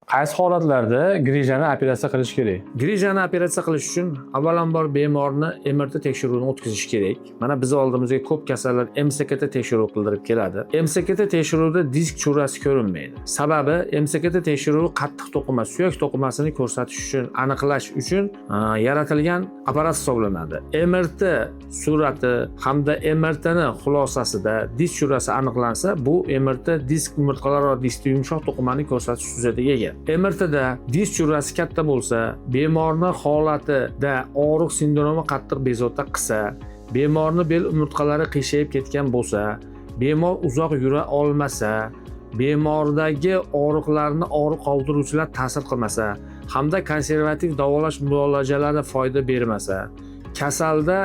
Qaysi holatlarda grijani operatsiya qilish kerak? Grijani operatsiya qilish uchun avvalambor bemorni MRT tekshiruvini o'tkazish kerak. Mana biz oldimizga ko'p kasallar MSKT tekshiruv qildirib keladi. MSKT tekshiruvida disk churrasi ko'rinmaydi. Sababi, MSKT tekshiruvi qattiq to'qima, suyak to'qimasini ko'rsatish uchun, aniqlash uchun yaratilgan apparat hisoblanadi. MRT surati hamda MRTni xulosasida disk churrasi aniqlansa, bu MRT disk, umurtqalararo diskda yumshoq to'qimani ko'rsatish xususiyatiga ega. MRTda disk churrasi katta bo'lsa, bemorni holatida og'riq sindromi qattiq bezovta qilsa, bemorni bel umurtqalari qiyshayib ketgan bo'lsa, bemor uzoq yura olmasa, bemordagi og'riqlarni og'riq qoldiruvchilar ta'sir qilmasa hamda konservativ davolash muolajalari foyda bermasa, kasalda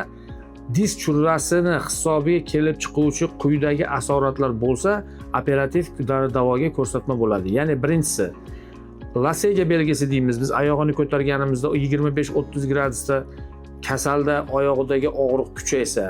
disk churrasini hisobiga kelib chiquvchi quyidagi asoratlar bo'lsa, operativ davoga ko'rsatma bo'ladi. Ya'ni birinchisi, Lasega belgisi deymiz. Biz oyog'ini ko'targanimizda 25-30 gradusda kasalda oyog'idagi og'riq kuchaysa.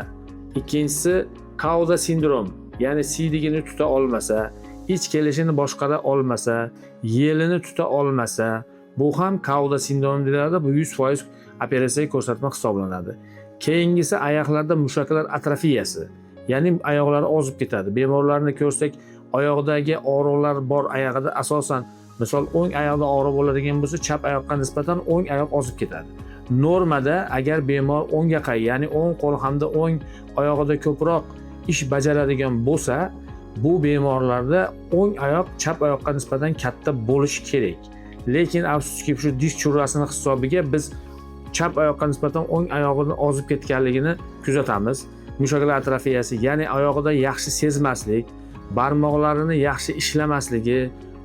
Ikkinchisi, Kauda sindrom, ya'ni siydigini tuta olmasa, ich kelishini boshqara olmasa, yelini tuta olmasa, bu ham Kauda sindromi deyiladi. Bu 100% operatsiyaga ko'rsatma hisoblanadi. Keyingisi, oyoqlarda mushaklar atrofiyasi, ya'ni oyoqlari ozib ketadi. Bemorlarni ko'rsak, oyog'idagi og'riqlar bor oyog'ida, asosan, misol, o'ng oyoqda og'riq bo'ladigan bo'lsa, chap oyoqqa nisbatan o'ng oyoq ozib ketadi. Normada agar bemor o'ngga qay, ya'ni o'ng qo'l hamda o'ng oyog'ida ko'proq ish bajaradigan bo'lsa, bu bemorlarda o'ng oyoq chap oyoqqa nisbatan katta bo'lishi kerak. Lekin afsuski, shu disk churrasini hisobiga biz chap oyoqqa nisbatan o'ng oyog'ini ozib ketganligini kuzatamiz. Mushaklar atrofiyasi, ya'ni oyog'ida yaxshi sezmaslik, barmoqlarini yaxshi ishlamasligi,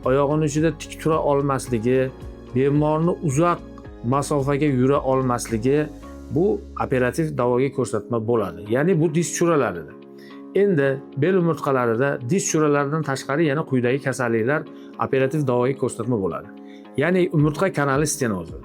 oyog'ini uchida tik tura olmasligi, bemorni uzoq masofaga yura olmasligi, bu operativ davoga ko'rsatma bo'ladi. Ya'ni bu disk churralarida. Endi bel umurtqalarida disk churralaridan tashqari yana quyidagi kasalliklar operativ davoga ko'rsatma bo'ladi. Ya'ni umurtqa kanali stenozi.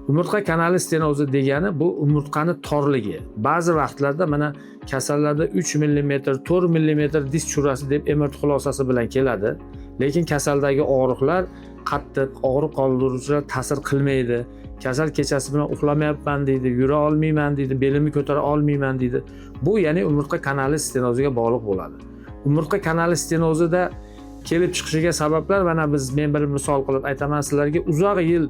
Umurtqa kanali stenozi degani bu umurtqani torligi. Ba'zi vaqtlarda mana kasallarda 3 mm, 4 mm disk churrasi deb MRT xulosasi bilan keladi. Lekin kasaldagi og'riqlar qattiq, og'riq qoldiruvchilar ta'sir qilmaydi. Kasal kechasi bilan uxlamayapman deydi, yura olmayman deydi, belimni ko'tara olmayman deydi. Bu, ya'ni umurtqa kanali stenoziga bog'liq bo'ladi. Umurtqa kanali stenozida kelib chiqishiga sabablar, mana biz, men bir misol qilib aytaman sizlarga: uzoq yil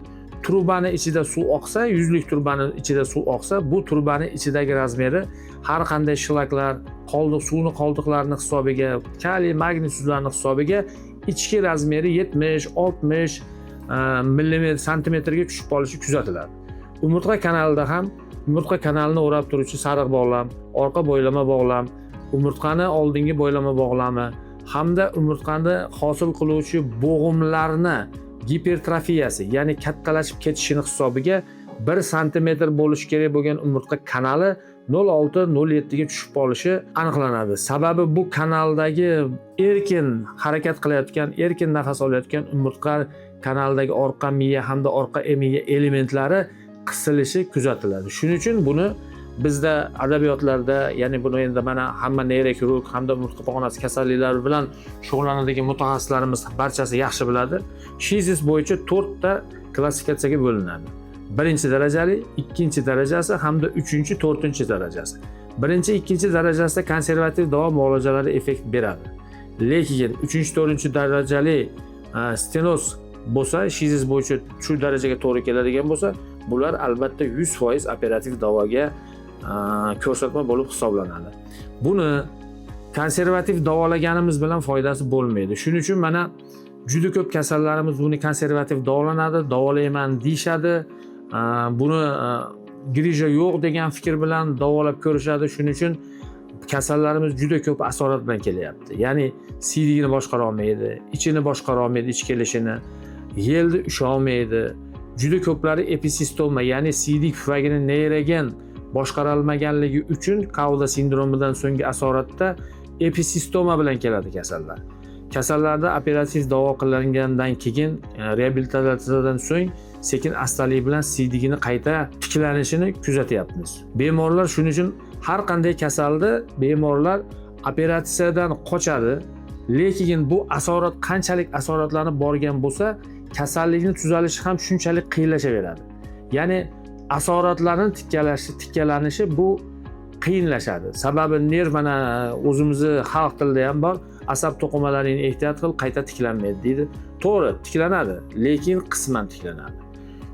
trubani ichida suv oqsa, 100 lik trubani ichida suv oqsa, bu trubani ichidagi razmeri har qanday shlaklar, qoldiq, suvni qoldiqlarini hisobiga, kaliy, magniy tuzlarni hisobiga ichki razmeri 70, 60 millimetr, santimetrga tushib qolishi kuzatiladi. Umurtqa kanalida ham umurtqa kanalini o'rab turuvchi sariq bog'lam, orqa bo'ylama bog'lam, umurtqani oldingi bo'ylama bog'lami hamda umurtqani hosil qiluvchi bo'g'imlarni gipertrofiyasi, ya'ni kattalashib ketishini hisobiga 1 santimetr bo'lishi kerak bo'lgan umurtqa kanali 0,6, 0,7 ga tushib qolishi aniqlanadi. Sababi, bu kanaldagi erkin harakat qilayotgan, erkin nafas olayotgan umurtqa kanalidagi orqa miya hamda orqa miya elementlari qisilishi kuzatiladi. Shuning uchun buni bizda adabiyotlarda, ya'ni buni endi mana hamma neyroxirurg hamda umurtqa pog'onasi kasalliklari bilan shug'ullanadigan mutaxassislarimiz barchasi yaxshi biladi. Shizis bo'yicha to'rtta klassifikatsiyaga bo'linadi: birinchi darajali, ikkinchi darajasi hamda uchinchi, to'rtinchi darajasi. Birinchi, ikkinchi darajasida konservativ davo muolajalari effekt beradi, lekin uchinchi, to'rtinchi darajali stenoz bo'lsa, shizis bo'yicha shu darajaga to'g'ri keladigan bo'lsa, bular albatta 100% operativ davoga ko'rsatma bo'lib hisoblanadi. Buni konservativ davolaganimiz bilan foydasi bo'lmaydi. Shuning uchun mana juda ko'p kasallarimiz buni konservativ davolanadi, davolayman deyishadi. Buni grija yo'q degan fikr bilan davolab ko'rishadi. Shuning uchun kasallarimiz juda ko'p asorat bilan kelyapti, ya'ni siydigini boshqara olmaydi, ichini boshqara olmaydi, ich kelishini, yelni usholmaydi. Juda ko'plari episistoma, ya'ni siydik pufagini neyrogen boshqarolmaganligi uchun Kauda sindromidan so'nggi asoratda episistoma bilan keladi kasallar. Kasallarda operativ davo qilingandan keyin, reabilitatsiyadan so'ng sekin astalik bilan siydigini qayta tiklanishini kuzatyapmiz bemorlar. Shuning uchun har qanday kasalni bemorlar operatsiyadan qochadi, lekin bu asorat qanchalik asoratlanib borgan bo'lsa. kasallikni tuzalishi ham shunchalik qiyinlashaveradi. Ya'ni asoratlarni tikkalanishi bu qiyinlashadi. Sababi nerv, mana o'zimizni xalq tilida ham bor, asab to'qimalaringni ehtiyot qil, qayta tiklanmaydi deydi. To'g'ri, tiklanadi, lekin qisman tiklanadi.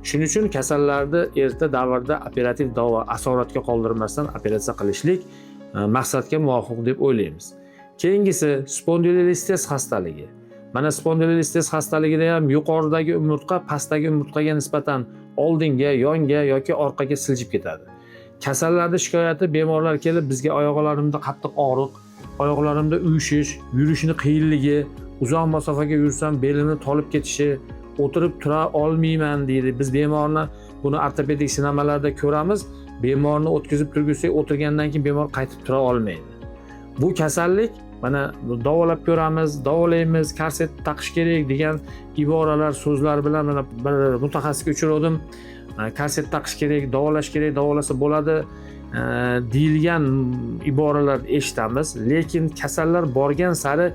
Shuning uchun kasallarni erta davrda operativ davo, asoratga qoldirmasdan operatsiya qilishlik maqsadga muvofiq deb o'ylaymiz. Keyingisi spondilolistez xastaligi. Mana spondilolistez xastaligida ham yuqoridagi umurtqa pastdagi umurtqaga nisbatan oldinga, yonga yoki orqaga siljib ketadi. Kasallarni shikoyati, bemorlar kelib bizga oyoqlarimda qattiq og'riq, oyoqlarimda uyushish, yurishni qiyinligi, uzoq masofaga yursam belimni tolib ketishi, o'tirib tura olmayman deydi. Biz bemorni buni ortopedik sinamalarda ko'ramiz. Bemorni o'tkazib turgizsak, o'tirgandan keyin bemor qaytib tura olmaydi. Bu kasallik mana davolab ko'ramiz, davolaymiz, korset taqish kerak degan iboralar, so'zlar bilan mana bir mutaxassisga uchradim. Korset taqish kerak, davolash kerak, davolasa bo'ladi deyilgan iboralar eshitamiz, lekin kasallar borgan sari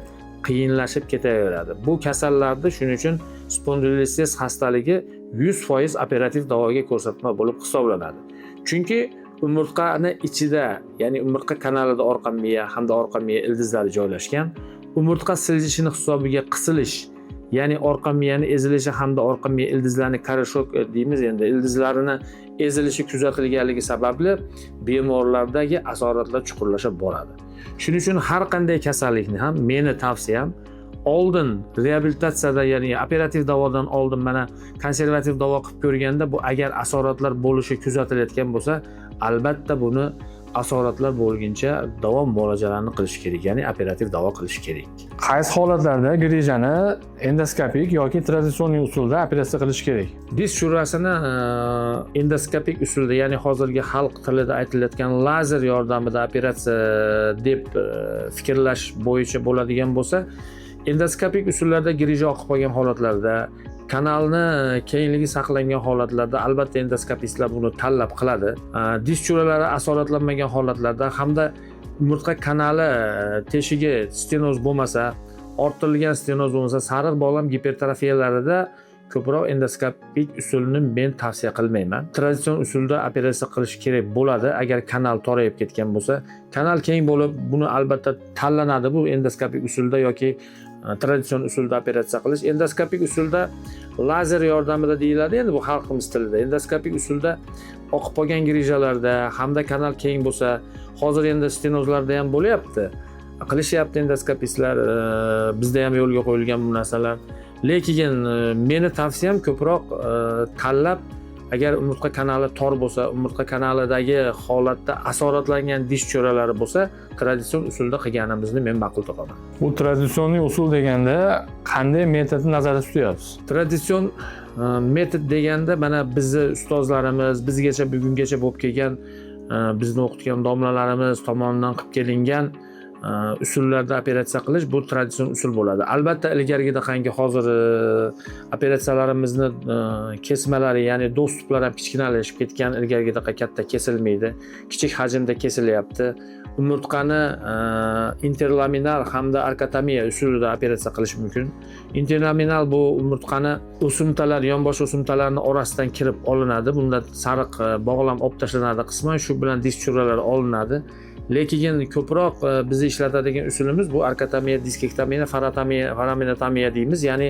qiyinlashib ketaveradi. Bu kasallarda shuning uchun spondilolistez xastaligi 100% operativ davoga ko'rsatma bo'lib hisoblanadi. Chunki umurtqani ichida, ya'ni umurtqa kanalida orqa miya hamda orqa miya ildizlari joylashgan. Umurtqa siljishini hisobiga qisilish, ya'ni orqa miyani ezilishi hamda orqa miya ildizlarini корешок deymiz endi, ildizlarini ezilishi kuzatilganligi sababli bemorlardagi asoratlar chuqurlasha boradi. Shuning uchun har qanday kasallikni ham meni tavsiyam oldin reabilitatsiyada, ya'ni operativ davodan oldin mana konservativ davo qilib ko'rganda, bu agar asoratlar bo'lishi kuzatilayotgan bo'lsa, albatta buni asoratlar bo'lguncha davom muolajalarini qilish kerak, ya'ni operativ davo qilish kerak. Qaysi holatlarda grijani endoskopik yoki traditsion usulda operatsiya qilish kerak? Disk churrasini endoskopik usulda, ya'ni hozirgi xalq tilida aytilayotgan lazer yordamida operatsiya deb fikrlash bo'yicha bo'ladigan bo'lsa, endoskopik usullarda grija oqib qolgan holatlarda, kanalni kengligi saqlangan holatlarda albatta endoskopistlar buni tanlab qiladi. Disk churralari asoratlanmagan holatlarda hamda umurtqa kanali teshigi stenoz bo'lmasa, orttirilgan stenoz bo'lmasa, sariq bog'lam gipertrofiyalarida ko'proq endoskopik usulni men tavsiya qilmayman. Traditsion usulda operatsiya qilish kerak bo'ladi agar kanal torayib ketgan bo'lsa. Kanal keng bo'lib, buni albatta tanlanadi bu endoskopik usulda yoki traditsion usulda operatsiya qilish. Endoskopik usulda lazer yordamida deyiladi endi bu xalqimiz tilida. Endoskopik usulda oqib qolgan grijalarda hamda kanal keng bo'lsa, hozir endi stenozlarda ham bo'lyapti. Qilishyapti endoskopistlar, bizda ham yo'lga qo'yilgan bu narsalar. Lekin meni tavsiyam ko'proq tanlab, agar umurtqa kanali tor bo'lsa, umurtqa kanalidagi holatda asoratlangan disk churralari bo'lsa, traditsion usulda qilganimizni men ma'qul topaman. Bu traditsion usul deganda qanday metodni nazarda tutyapsiz? Traditsion metod deganda mana bizni ustozlarimiz bizgacha bugungacha bo'lib kelgan, bizni o'qitgan domlalarimiz tomonidan qilib kelingan usullarda operatsiya qilish bu traditsion usul bo'ladi. Albatta ilgarigidaqangi hozir operatsiyalarimizni kesmalari, ya'ni доступ lar ham kichkinalashib ketgan, ilgarigidaqa katta kesilmaydi, kichik hajmda kesilyapti. Umurtqani interlaminar hamda arkotomiya usulida operatsiya qilish mumkin. Interlaminal bu umurtqani o'simtalar, yonbosh o'simtalarini orasidan kirib olinadi. Bunda sariq bog'lam olib tashlanadi qisman, shu bilan disk churralari olinadi. Lekin ko'proq bizni ishlatadigan usulimiz bu arkotomiya, diskektomiya, faratomiya, foraminotomiya deymiz. Ya'ni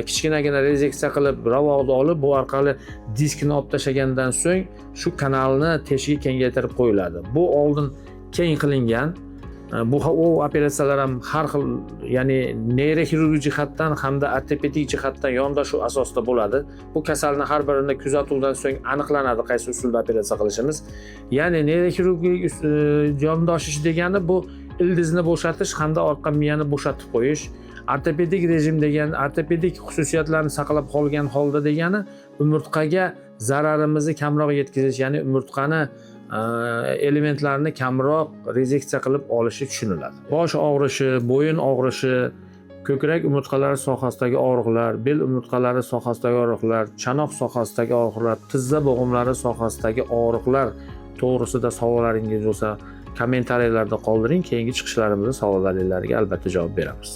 kichkinagina rezeksiya qilib, ravog'ni olib, bu orqali diskni olib tashlagandan so'ng shu kanalni teshigi kengaytirib qo'yiladi. Bu oldin keng qilingan. Bu u operatsiyalar ham har xil, ya'ni neyroxirurgik jihatdan hamda ortopedik jihatdan yondashuv asosida bo'ladi. Bu kasalni har birini kuzatuvdan so'ng aniqlanadi qaysi usulda operatsiya qilishimiz. Ya'ni neyroxirurgik yondashish degani bu ildizni bo'shatish hamda orqa miyani bo'shatib qo'yish. Ortopedik rejim degan ortopedik xususiyatlarni saqlab qolgan holda degani umurtqaga zararimizni kamroq yetkazish, ya'ni umurtqani elementlarini kamroq rezeksiya qilib olishi tushuniladi. Bosh og'rishi, bo'yin og'rishi, ko'krak umurtqalari sohasidagi og'riqlar, bel umurtqalari sohasidagi og'riqlar, chanoq sohasidagi og'riqlar, tizza bo'g'imlari sohasidagi og'riqlar to'g'risida savollaringiz bo'lsa, kommentariyalarda qoldiring. Keyingi chiqishlarimizda savollaringizga albatta javob beramiz.